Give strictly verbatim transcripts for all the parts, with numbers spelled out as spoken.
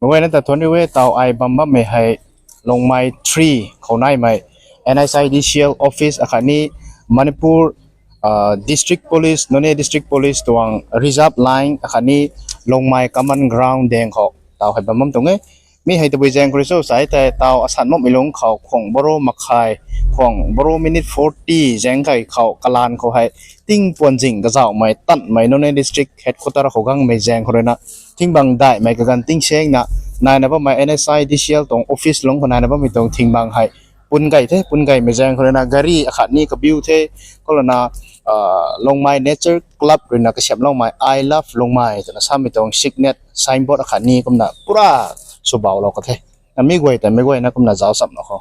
Guayna ta thuan riu e, taw ai bam bammei hei Longmai three khou naimei N S I D C L office akhatni Manipur, uh, District Police, Noney District Police tuang reserve line akhatni Longmai common ground deng khou taw hei bam bam tuang e. Mi hei tabui zaeng khou rui cho sa tei taw asan makmei lungc khou khwang baro makhai, khwang baro minute forty zaeng kai khou kalan khou hei tingpuan zing kazauhmei tanmei Noney District Headquarter khou gangmei zaeng khou rui na thingbang daihmei kaganv tingsaengna naina bammei N S I D C L tuang office lungc khou naina bammei tuang thingbang hei pun gay the, pun gaymei zaeng khou rui na gari akhatni kabiu the, khou lana, uh, Longmai Nature Club rui na kasiamhloumei I Love Longmai twna samei tuang signet signboard akhatni kumna pura swbaulou ka the. Na mi guay ta mi guayna kumna zauc cham na khou.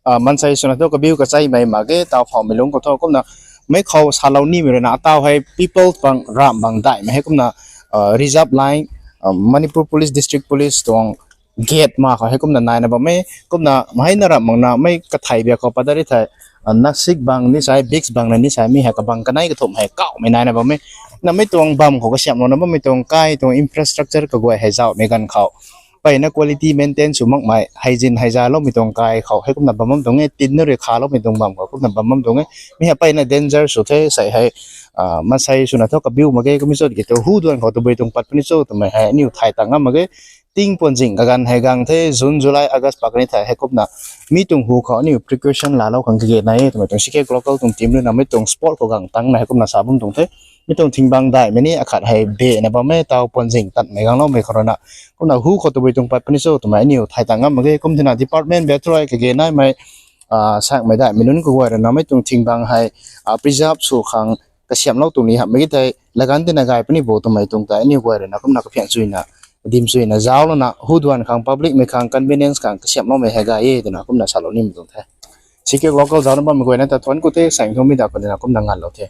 Ah, mansei swna thu kabiu kacheimei mak ge, taw phoumei lungc khou thu kumna mei khou salou nimei rui na, ataw hei people pang ramh bang daihmei hei kumna, ah, reserve line, ah, Manipur Police, District Police tuang gate ma khou hei kumna naina bam e, kumna mei na ramh bang na mei kathei bia khou padari thei, ah, Nasik bang ni sai, Bix bang na ni sai, mi hei kabang kanei kathumh hei kauhmei naina bam e. Na mei tuang bam khou kasiamhlouna bammei tuang kai tuang infrastructure kaguay hei zauhmei ganv khou mpeyna quality maintain sw makmei, hygiene hei zaloumei tuang kai khou hei kumna bam bam tuang e, tin na rui khaloumei tuang bam khou kumna bam bam tuang e. Mi hei mpeyna danger sw the, sei hei, ah, mansei swna thu kabiu mak ge, kummei cho ki thu hu duan khou tabui tuang pat puni cho twmei hei aniu thay tang ngam mak ge. Tingpuan zing kaganv hei gang the, June, July, August pak ni thei hei kumna mi tuang hu khou aniu precaution laalou khang kage nai e twmei tuang C K local tuang team rui na mei tuang spot khou gang tangna hei kumna sa bam tuang the. Mi tuang thingbang daihmei ni akhat hei bena bam e, taw puan zing tatmei gangloumei khou rui na kumna hu khou tabui tuang pat puni cho twmei aniu thay tang ngam mak ge. Kum thina department bia thu rui kage naimei, ah, sakmei daihmei nunc kaguay rui na mei tuang thingbang hei, ah, preserve sw khang kasiamhlou tuang ni hamhmei ki thei laganv tina gay puni bo twmei tuang tei aniu guay rui na kumna kaphian chuina, dim chuina zauclouna hu duan khang, public mei khang convenience khang kasiamhloumei hei gay e twna kumna salou nimei tuang the. C K local zaucna bammei guayna ta thuan ku the, saeng thu mi da khou ni na kumna nganlou the.